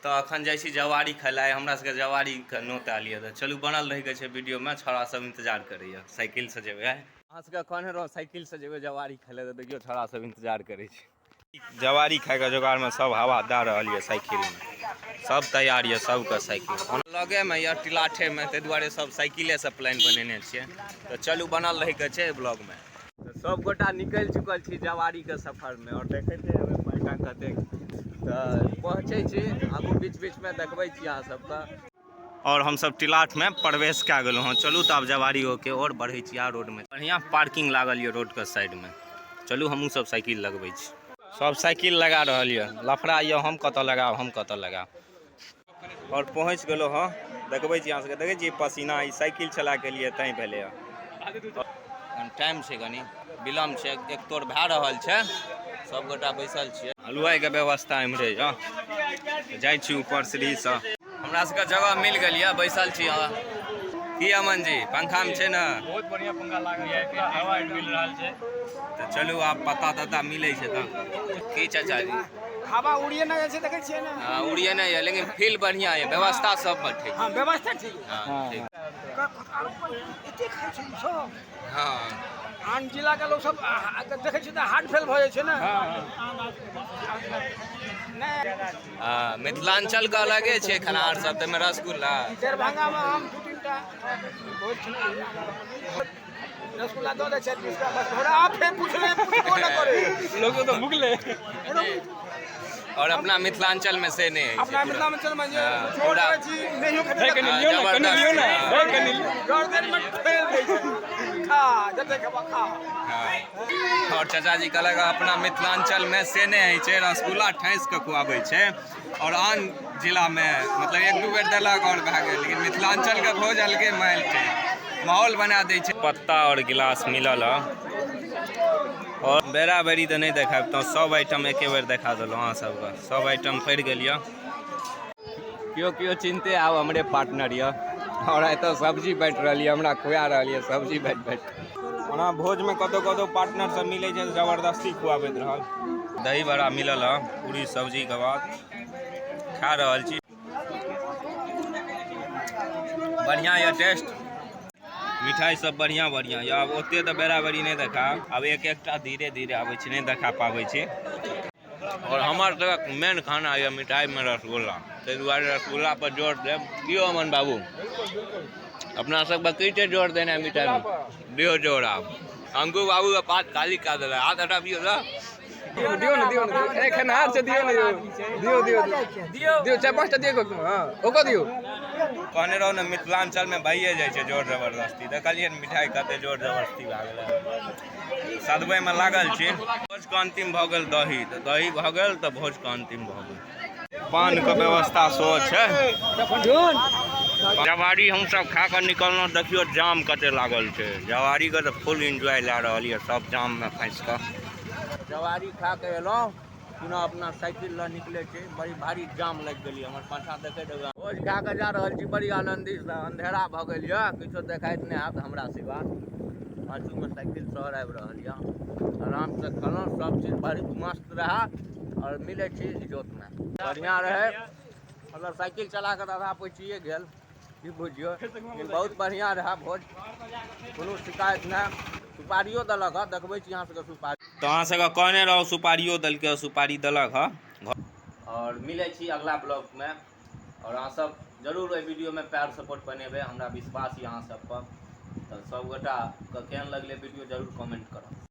तऽ अखन जाइ छी जवारी खाय लए। हमरा सबके जवारीके नोत आयल यऽ, तऽ चलू बनल रहिके छै वीडियोमे। छौड़ा सब इंतजार करैया, साइकिलसँ जेबै। अहाँ सबके कहने रहौं साइकिलसँ जेबै जवारी खाय लए, तऽ देखियौ छौड़ा सब इंतजार करै छै। जवारी खायके जोगाड़मे सब हवा दऽ रहल यऽ, साइकिलमे सब तैयार यऽ, सबके साइकिल लगेमे यऽ टिलाठेमे, ताहि दुआरे सब साइकिलेसँ प्लान बनेने छियै। तऽ चलू बनल रहिके छै ब्लॉगमे। तऽ सब गोटा निकलि चुकल छी जवारीके सफरमे आओर देखैत हेबै पैसा कतेक। तऽ पहुँचै छी आगू, बीच बीचमे देखबै छी अहाँ सबके। और हमसब टिलाठमे प्रवेश कए गेलहुँ हँ। चलू तऽ आब जवारी होके और बढ़ै छी। आ रोडमे बढ़िआँ पार्किंग लागल यऽ रोडके साइडमे। चलू हमहूँ सब साइकिल लगबै छी। सब साइकिल लगा रहल यऽ, लफड़ा यऽ, हम कतऽ लगायब, हम कतऽ लगायब। और पहुँच गेलहुँ हँ, देखबै छी अहाँ सबके। देखै छी पसीना, ई साइकिल चला के लिए तैं भेलै हँ। टाइम छै, कनि विलम्ब छै, एक तोड़ भए रहल छै। सबगोटा बैसल छियै, हलुआइके व्यवस्था एम्हरे यऽ। जाइ छी ऊपर सीढ़ीसँ। हमरा सबके जगह मिल गेल यऽ, बैसल छी अहाँ। की अमन जी, पंखामे छै ने? बहुत बढ़िया पंखा लागल यऽ, पूरा हवा मिल रहल छै। तऽ चलू आब पत्ता तत्ता मिलै छै तऽ की चाचा जी? हवा उड़िए नहि जाइ छै, देखै छियै ने? हँ, उड़िए नहि यऽ, लेकिन फील बढ़िआँ यऽ, व्यवस्था सब पर ठीक। हँ, व्यवस्था ठीक। हँ, ठीक। एते खाइ छै सब। हँ, आन जिलाके लोक सब देखै छियै तऽ हार्ट फेल भऽ जाइ छै ने। हँ, मिथिलाञ्चलके अलगे छै खेनाहार सब, ताहिमे रसगुल्ला। दरभंगामे हम 2-3 टा बहुत रसगुल्ला दऽ दै 4 पीस, बस घोड़ा। आब फेर पूछले पूछबो नहि करे। लोग तऽ भुगले। और अपना मिथिलांचल में से नहीं है। अपना मिथिलांचल में जे पूरा नहियो कनि लियौ ने, कनि लियौ ने, कनि लियौ। गर्दन में ठेल दै छै, खा जते खेबा खा। और चाचा जी कहलक अपना मिथिलांचल में से नहीं होइ छै, रसगुल्ला ठैस के खुआबै छै। और आन जिला में मतलब 1-2 बेर देलक और भए गेल, लेकिन मिथिलांचल के भोज अलगे माहौल छै, माहौल बना दै छै। पत्ता और गिलास मिलल है और बेरा बेरी तऽ नहि देखायब, तऽ सब आइटम एके बेर देखा देलहुँ अहाँ सबके। सब आइटम पड़ि गेल यऽ। केओ केओ चिन्हते आब हमरे पार्टनर यऽ। और एतऽ सब्जी बाँटि रहल यऽ, हमरा खुआ रहल यऽ सब्जी बाँटि बाँटि। ओना भोजमे कतहु कतहु पार्टनर सब मिलै छै, जबरदस्ती खुआबैत रहल। दही बड़ा मिलल हँ पूरी सब्जीके बाद, खा रहल छी। बढ़िआँ यऽ टेस्ट, मिठाई सब बढ़िआँ बढ़िआँ यऽ। आब ओते तऽ बेरा बेरी नहि देखायब, आब एक एकटा धीरे धीरे आबै छै, नहि देखा पाबै छी। और हमर सबक मेन खाना यऽ मिठाईमे रसगुल्ला, ताहि दुआरे रसगुल्ला पर जोर देब। की अमन बाबू, अपना सबके की छै जोर देनाइ मिठाईमे? दियौ जोर। आब अंकु बाबू के पात खाली कऽ देलक, हाथ हटाबियौ तऽ। दियौ ने, दियौ ने, ए खेनहार छै, दियौ ने, दियौ दियौ दियौ दियौ, 4-5 टा दियौ। हँ, ओकर दियौ। कहने रहौ ने मिथिलाञ्चलमे भइए जाइ छै जोर जबरदस्ती, देखलियै ने मिठाई कते जोर जबरदस्ती भए गेलै। सदबैमे लागल छी। भोजके अन्तिम भऽ गेल दही, तऽ दही भऽ गेल तऽ भोजके अन्तिम भऽ गेल। पानके व्यवस्था सेहो छै। जवारी हमसब खा कऽ निकललहुँ, देखियौ जाम कते लागल छै। जवारीके तऽ फुल एन्जॉय लए रहल यऽ सब जाममे फँसि कऽ। जवारी खा कऽ एलहुँ, पुनः अपना साइकिल लऽ निकलै छी। बड़ी भारी जाम लागि गेल यऽ, हमर पाछाँ देखैत हेबै। भोज खा कऽ जा रहल छी बड़ी आनन्दितसँ। अन्धेरा भऽ गेल यऽ, किछो देखाइत नहि हैत हमरा सिवा। पाछूमे साइकिल शहर आबि रहल यऽ। आरामसँ खेलहुँ, सब चीज बड़ी मस्त रहए और मिलै छी इजोतमे। बढ़िआँ रहै, मतलब साइकिल चला कऽ तऽ आधा पहुँचिए गेल की बुझियौ, लेकिन बहुत बढ़िआँ रहए भोज, कोनो शिकायत नहि। सुपारियो देलक हँ, देखबै छी अहाँ सबके सुपारी। तऽ अहाँ सबके कहने रहौ सुपारियो देलकै, सुपारी देलक हँ। और मिलै छी अगला ब्लॉगमे, और अहाँ सब जरूर ओहि वीडियोमे प्यार सपोर्ट बनेबै, हमरा विश्वास यऽ अहाँ सब पर। तऽ सबगोटाके केहन लगलै वीडियो जरूर कमेंट करब।